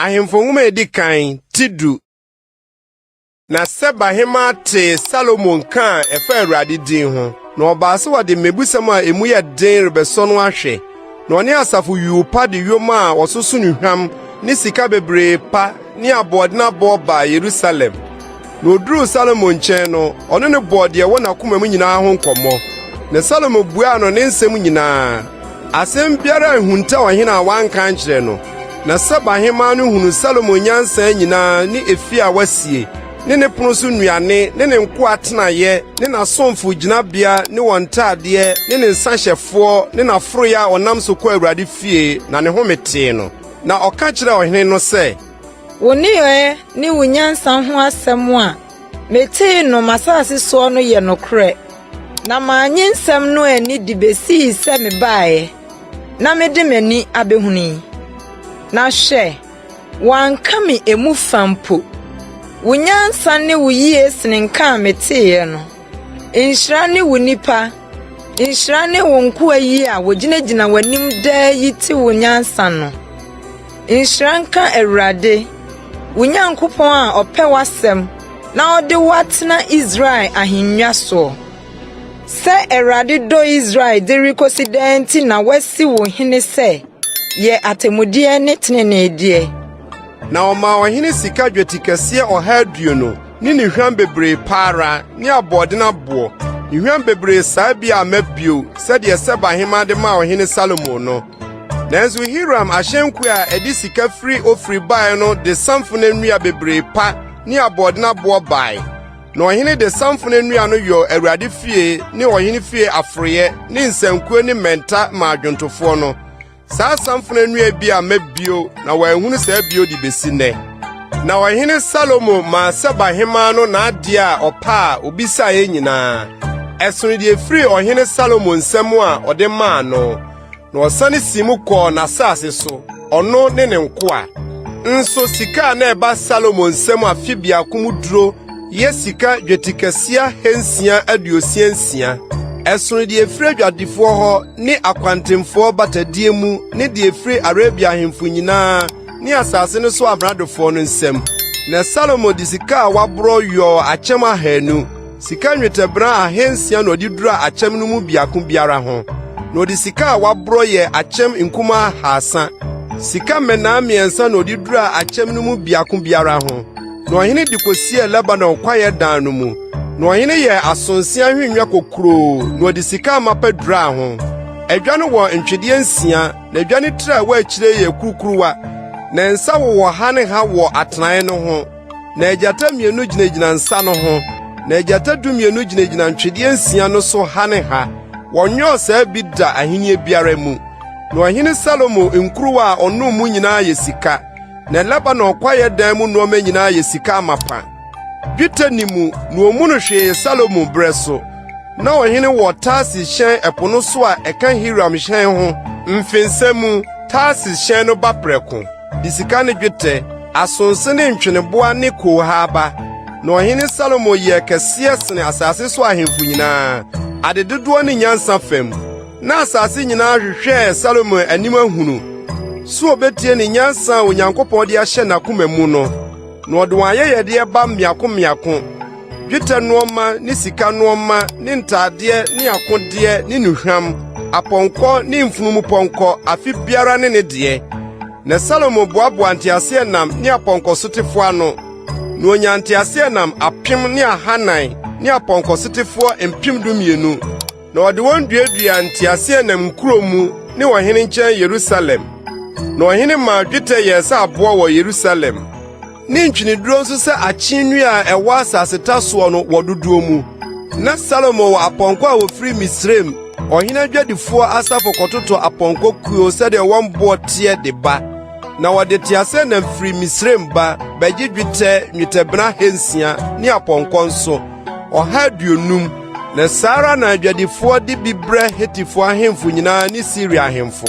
Ahemfo Nwoma a Edi Kan, ti du. Na Seba hemmaa tee Salomo nka a ɛfa Awurade din ho, na ɔbaa sɛ wɔde mmebusɛm a emu yɛ den rebɛsɔ no ahwɛ. Na ɔne asafo yuu pa de yoma a wɔsoso nnuhwam ne sika bebree pa ne aboɔden aboɔ baa Yerusalem. Na oduruu Salomo nkyɛn no, ɔne no bɔɔ deɛ ɛwɔ n'akoma mu nyinaa ho nkɔmmɔ. Na Salomo buaa no ne nsɛm nyinaa. Asɛm biara anhunta ɔhene a wanka ankyerɛ no. Na Seba hemmaa no hunuu Salomo nyansa nyinaa ne efie a wasie, ne ne pono so nnuane, ne ne nkoa atenaeɛ, ne n'asomfo gyinabea ne wɔn ntadeɛ, ne ne nsahyɛfoɔ, ne n'aforoeɛ a ɔnam so kɔ Awurade fie, na ne home tee no. Na ɔka kyerɛɛ ɔhene no sɛ, Wo nneyɔɛ ne wo nyansa ho asɛm a metee no m'asase soɔ no yɛ nokorɛ, na mannye nsɛm no anni de besii sɛ mebaeɛ na mede m'ani abɛhunu yi. Na hwɛ, wɔanka me emu fa mpo. Wo nyansa ne wo yie sene nka a meteeɛ no. Nhyira ne wo nnipa, nhyira ne wo nkoa yi a wogyinagyina w'anim daa yi te wo nyansa no. Nhyira nka Awurade, wo Nyankopɔn a ɔpɛ w'asɛm na ɔde wo atena Israel ahennwa soɔ. Sɛ Awurade dɔ Israel de rekosi daa nti na wasi wo hene sɛ yɛ atemmudeɛ ne teneneedeɛ. Na ɔmaa ɔhene sika dwetikɛseɛ 120 ne nnuhwam bebree pa ara ne aboɔden aboɔ, nnuhwam bebree saa bi amma bio sɛdeɛ Seba hemmaa de maa ɔhene Salomo no. Nanso Hiram ahyɛnkuo a ɛde sika firi Ofir bae no de samfona nnua bebree pa ne aboɔden aboɔ bae. Na ɔhene de samfona nnua no yɔɔ Awurade fie ne ɔhene fie aforoeɛ ne nsankuo ne mmɛnta maa adwontofoɔ no. Saa samfona nnua bi amma bio na wɔanhunu saa bio de besi nnɛ. Na ɔhene Salomo maa Seba hemmaa no n'adeɛ a ɔpɛ a obisaeɛ nyinaa. Ɛsono deɛ ɛfirii ɔhene Salomo nsam a ɔde maa no. Na ɔsane sii mu kɔɔ n'asase so, ɔno ne ne nkoa. Nso sika a na ɛba Salomo nsam afe biako mu duro yɛ sika dwetikɛse 666. Ɛsono deɛ ɛfiri adwadifoɔ hɔ ne akwantemfoɔ batadie mu ne deɛ ɛfiri Arabia ahemfo nyinaa ne asase no so amradofoɔ no nsam. Na Salomo de sika a waborɔ yɔɔ akyɛm 200, Sika nnwetɛbena 600 na ɔde duraa akyɛm no mu biako biara ho, na ɔde sika a wɔaborɔ yɛɛ akyɛm nkumaa 300. Sika mmɛnnaa 3 na ɔde duraa akyɛm no mu biako biara ho. Na ɔhene de kosiee Lebanon kwaeɛ dan no mu. Na ɔhene yɛɛ asonse ahennwa kokuroo, na ɔde sika amapa duraa ho. Adwa no wɔ ntwedeɛ nsia, na adwa no tiri a ɛwɔ akyire yɛ kurukuruwa, na nsa wowɔ ha ne ha wɔ atenae no ho. Na agyata mmienu gyinagyina nsa no ho, na agyata 12 gyinagyina ntwedeɛ nsia no so ha ne ha. Wɔnyɔɔ saa bi da ahenni biara mu. Na ɔhene Salomo nkuruwa a ɔnom mu nyinaa yɛ sika, na Lebanon kwaeɛ dan mu nneɛma nyinaa yɛ sika amapa. Dwetɛ nni mu, na wommu no hwee Salomo berɛ so. Na ɔhene wɔ Tarsis hyɛn ɛpo no so a ɛka Hiram hyɛn ho mfensa mu, Tarsis hyɛn no ba prɛko. de sika ne dwetɛ, asonse ne ntweneboa ne koohaa ba. Na ɔhene Salomo yɛɛ kɛseɛ sene asase so ahemfo nyinaa, ade dodoɔ ne nyansa fam. Na asase nyinaa hwehwɛɛ Salomo anim ahunu sɛ obetie ne nyansa a Onyankopɔn de ahyɛ n'akoma mu no. Na ɔde wɔn ayɛyɛdeɛ ba mmiako mmiako, dwetɛ nnoɔma ne sika nnoɔma ne ntadeɛ ne akodeɛ ne nnuhwam, apɔnkɔ ne mfunumupɔnkɔ, afe biara ne ne deɛ. Na Salomo boaboaa nteaseɛnam ne apɔnkɔsotefoɔ ano, na onyaa nteaseɛnam 1,400 ne apɔnkɔsotefoɔ 12,000. Na ɔde wɔn duaduaa nteaseɛnam nkurow mu ne ɔhene nkyɛn Yerusalem. Na ɔhene maa dwetɛ yɛɛ sɛ aboɔ wɔ Yerusalem, ne ntweneduro nso sɛ akyen nnua a ɛwɔ asaseta soɔ no wɔ dodoɔ mu. Na Salomo wɔ apɔnkɔ a wɔfiri Misraim, ɔhene adwadifoɔ asafo kɔtotɔ apɔnkɔ kuo sɛdeɛ wɔn boɔ teɛ de ba. Na wɔde teaseɛnam firi Misraim ba bɛgye dwetɛ nnwetɛbena 600 ne apɔnkɔ nso. 150, na saa ara na adwadifoɔ de bi brɛ Hetifoɔ ahemfo nyinaa ne Siria ahemfo.